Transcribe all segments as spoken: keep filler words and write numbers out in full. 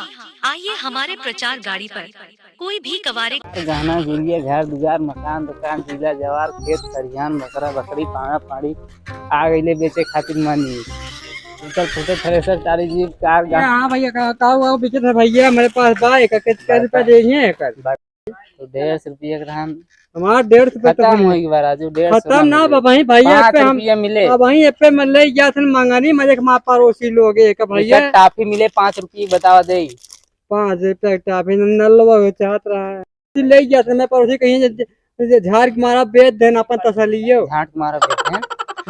आइए हमारे प्रचार गाड़ी पर, कोई भी कवारे। गहना गुरिया, घर दुआर, मकान दुकान, जिला जवार, खेत खरिहान, बकरा बकरी, पाड़ा पाड़ी, आ गईले बेचे खातिर मनी। टूटल फूटल थ्रेसर, टाली जीप, कार, ये गाड़ी। हाँ भैया, का, का हुआ? बिकत है भैया, हमारे पास बा, एक, एक, कै रुपया देइहैं एकर? तो डेढ़ सौ रुपया के रहन। हमार डेढ़ सौ रुपया खत्म होई के बाद, आज डेढ़ सौ खत्म ना ना, मिले। अब वहीं भैया पाँच पे हम, रुपया मिले। अब वहीं पे मैं ले गया था मंगनी, मजे के माँ पड़ोसी लोग एक भैया। एक टाफी मिले, पाँच रुपया बतावा दे। पाँच रुपया के टाफी न-, नलवा हो चाहत रहा है। ले गया था मैं पड़ोसी कहीं जे, जे झाड़ के मारा बेच देन अपन तसलियो। झाड़ के मारा बेच देन।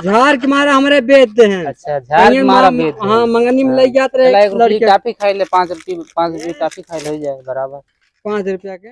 झाड़ के मारा हमरे बेच देन। अच्छा, झाड़ के कहीं मारा मा-, बेच देन। हाँ, मंगनी में ले हाँ। जात रहे चला, एक रुपया लड़के। टाफी खाई ले, पाँच रुपया, पाँच रुपया टाफी खाई ले, हो जाए बराबर। पाँच रुपया के।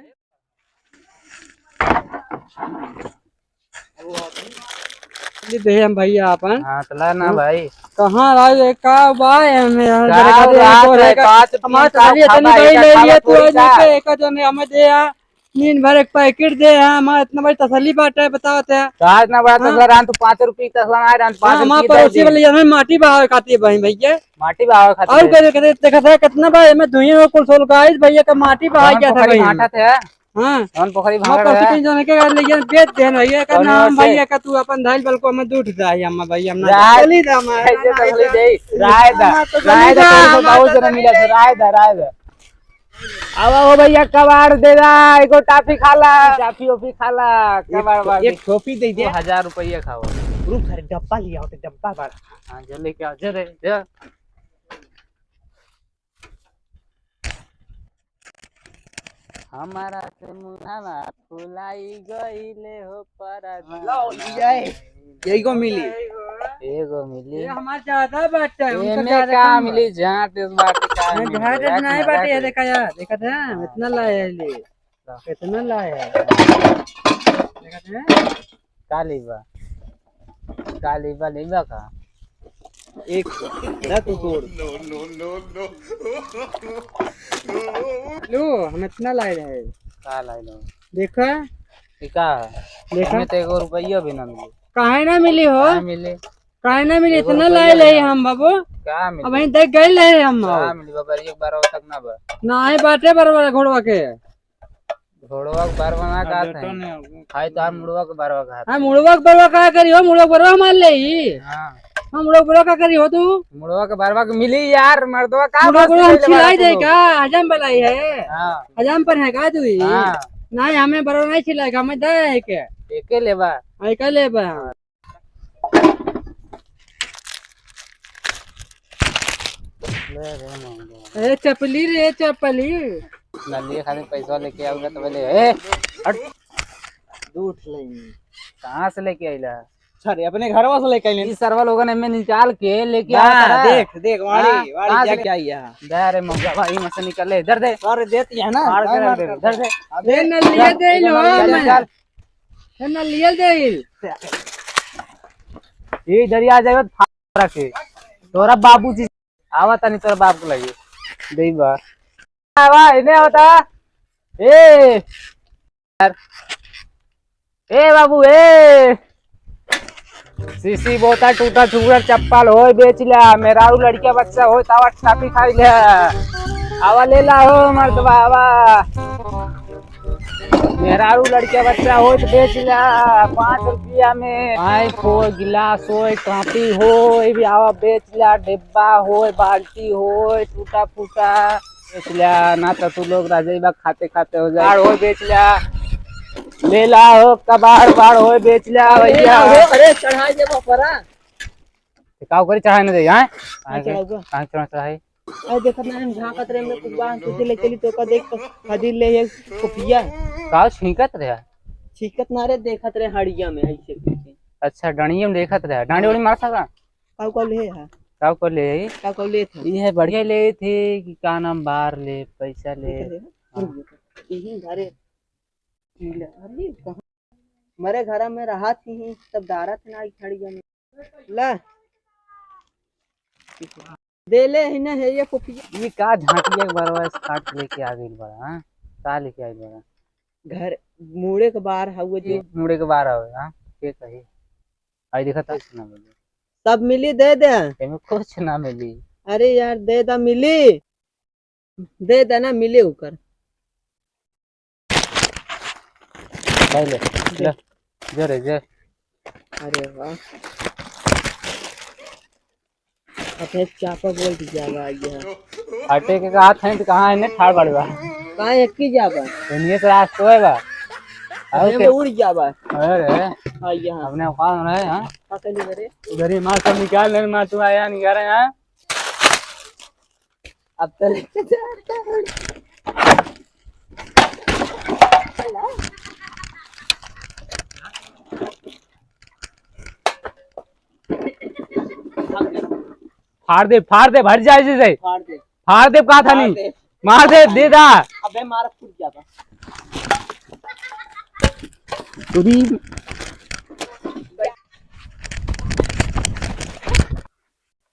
ये दे हम भैया अपन। हाँ, तो ला ना हाँ। भाई। कहाँ रहा ये का बा? एमे यहाँ का जरा खाली रात बोल रहे है, का पाँच हमार रुपया तसली खाबा, इतनी बड़ी एक ले खाबा लिए तू, पूरी आज का? एक, एक जने हमें दे आ, नींद भर एक पैकेट दे आ, हमार इतना बड़ी तसली बाटे, बताओ ते। का इतना बड़ा हाँ। तसला रहन, तू पाँच रुपया तसला ना रहन, पाँच हाँ, हमार रुपया पड़ोसी दे वाले यहाँ माटी बहावे खातिर भाई भैया। माटी बहावे खातिर और दे। करे, करे, देखा था कितना बा, एमे दुइये गो कुल सोल गाइस भैया का माटी बहाई कौन गया था पोखरी भाई। भाटा थे? हाँ। कौन पोखरी हाँ, भाटा परसों है? कहीं जाने के बाद लेकिन बेच देन भैया का कौन नाम ओर से? भैया का तू अपन धाइल बल को हमें दूध दा है अम्मा भैया, हम ना राय चली दा मैं, कैसे ना, तसली ना, दे? राय दा, ना, तो राय चली दा, दा, तोरे से ना, बहुत तो जना चली मिला दा। थे, राय दा, राय दा। आवा हो भैया, कबाड़ दे दा, एगो टाफी खाला, टाफी ओफी खाला, एक कबाड़ ठो-, बाड़ एक दे। टोपी दे दे। वो हजार रुपया खाओ। रुक, अरे डब्बा लिया होते, डब्बा बड़ा। हाँ, जा लेके आ, जा रे, जा। हमारा से मुहावा फुलाई गईले हो परदेस। लो, ले जाए। यही को मिली। एगो मिली। ये हमार ज्यादा बाटे, उनका एमे ज्यादा का कम बा। मिली? झाट इस बात का मैं मिली? झाट एक नहीं मजा बाटे, ये करी। देखा यार, देखा था, हाँ। इतना लाया है ले। लो। इतना लाया है। देखा था? का लेबा? का लेबा, लेबा का? एक ना तू तोड़। लो, हम इतना लाए रहे। का लाए लो? देखा? ये का है? देखा? हमें तो एगो रुपया भी ना मिले। काहे ना मिली हो? काहे मिले? काहे ना मिली? एगो इतना रुपया लाए भी ले ना हम बाबू। का मिले? अब वहीं देख गए ले हम का बाबू। मिले बाबा? एक बार और तक ना बा। ना है बाटे बरोबर घोड़वा के। घोड़वा के बरवा ना हाँ, कहत बेटा हैं। ने अब खाई तो हम मुड़वा के बरवा कहत हाँ, हैं। मुड़वा के बरवा का करी हो? मुड़वा के बरवा हमार ले ही। हाँ। हाँ, मुड़वा के बरवा का करी हो तू? मुड़वा के बरवा के मिली यार, मर्दवा का मुड़वा के बरवा हम छिलाई दे का? हजाम बलाई है। हाँ। हजाम पर है का तू ही? हाँ। नहीं, हमें बरवा नहीं छिलाएगा, हमें दे है के? एके लेबा। हाँ, एका लेबा। ले रे मंगवा। ए चपली रे चपली। नलिया खातिर पैसा लेके आऊंगा तो बोले, "ए, हट।" दूध लेंगे। कहाँ से लेके आइला? अरे, अपने घरवा से लेके आइले। ई सरवा लोगन एमे निकाल के लेके दा, आवत रहा। देख, देख, वाड़ी, हाँ, वाड़ी कहाँ से जाके आई है। दे रे मंगवा, भाई, मत से निकल ले, इधर दे। अरे, देती है ना, मार के मार रख दे, कर इधर दे। दे। अबे, ए, नलिया चल, दे लो, चल, मैं। चल। ए, नलिया दे। ए, इधर ही आ जाएगा, फाड़ रखे। तोरा बाबूजी आवा तनी तोरा बाप के लगे। देई बा। आवा, एने आवता। ए। यार। ए बाबू, ए। सीसी बोतल टूटा टूटा चप्पल होय बेच ला। मेहरारू लड़किया बच्चा होय तावा टाफी खाई ले। आवा ले ला हो मर्दवा, आवा। मेहरारू लड़किया बच्चा होय तो बेच ला पाँच रुपया में। पाइप होय, गिलास होय, कापी होय, भी आवा बेच ला। डिब्बा होय, बाल्टी होय, टूटा फूटा बेच ला, ना तो तू लोग रह जाइबा खाते खाते हो जाए। बाड़ होय बेच ला, ले ला हो कबाड़ बाड़ होय बेच ला भैया। अरे, अरे, चढ़ाई दे बापरा। तो का करी चढ़ाई ना दे, हैं? हाँ, चढ़ाऊगा। कहाँ चढ़ा चढ़ाई? अरे देखत ना हम झांकत रहे, हमने कुछ बाहर से लेके ली तो का देख तो खदी ले ये कुपिया। का छींकत रहे? छींकत ना रे, देखत रहे हड़िया में ऐसे करके। अच्छा, डंडिया में देखत रहे। डांडी वाली मार सका? काऊ काऊ ले है? काऊ काऊ ले है? काऊ काऊ ले थे? ये है बढ़िया ले थे कि का नाम बार ले, पैसा ले। ठीक है, हाँ। यही घरे मिले। अरे कहाँ? मरे घरा में रहा थी ही, तब डारा थे ना आई हड़िया में। ला। देले ही ना है ये कुपिया। ये का झांटिया के बरवा काट लेके आ गइल बड़ा, हाँ? का लेके आइल बड़ा? घर मुड़े के बाहर हउए ये जो। मुड़े के बाहर हउए, हाँ? के कही? आई देखा था कुछ ना मिली। सब मिली दे दे। एमे कुछ ना मिली। अरे यार दे दा मिली। दे देना, मिले ओकर। ले, ले, ले रे, ले। अरे वाह। अबे चापा बोल दिया बा ये। हटे के कहा था तो कहाँ है ने ठाड़ बाड़े बा। कहाँ एक ही जा बा? दुनिया से रास्ता है बा। अरे अरे के उड़ जा बा। अरे। हाँ, यहाँ। अपने औकात में रहे, हाँ? का कहली रे? उधर ही मार सब निकाल ले, मार तू आया निकाल रहे, हाँ? अब तो लेके जा। फाड़ दे, फाड़ दे, भर जाए इसे। फाड़ दे। फाड़ दे, कहा था फाड़ नहीं? दे। मार दे, दे दा। अबे मार फूट जाता। पूरी।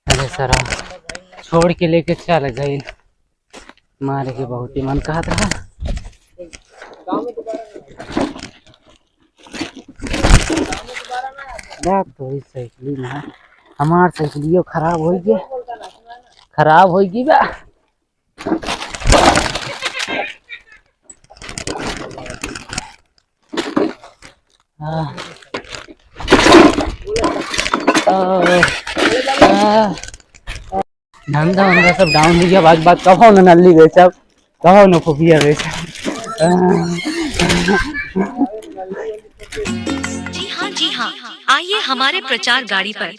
अरे सरा, छोड़ के लेके चल गई। मारे के बहुत ही मन कहत रहा। ना तोरी साइकिल में, हमार साइकिलियो खराब होई गई, खराब होई गई बा। आह। आह। आह। धंधा वंधा सब down हो गया, बात बात कहो न नल्ली बेचब, कहो न खुफिया बेचब। आह। जी हाँ, जी हाँ, आइए हमारे प्रचार गाड़ी पर,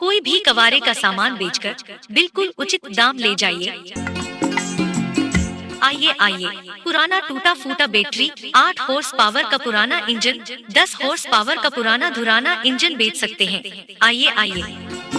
कोई भी कबाड़े का सामान बेचकर बिल्कुल उचित दाम ले जाइए। आइए, आइए, पुराना टूटा फूटा बैटरी, आठ horse power का पुराना इंजन, दस horse power का पुराना धुराना इंजन बेच सकते हैं। आइए, आइए।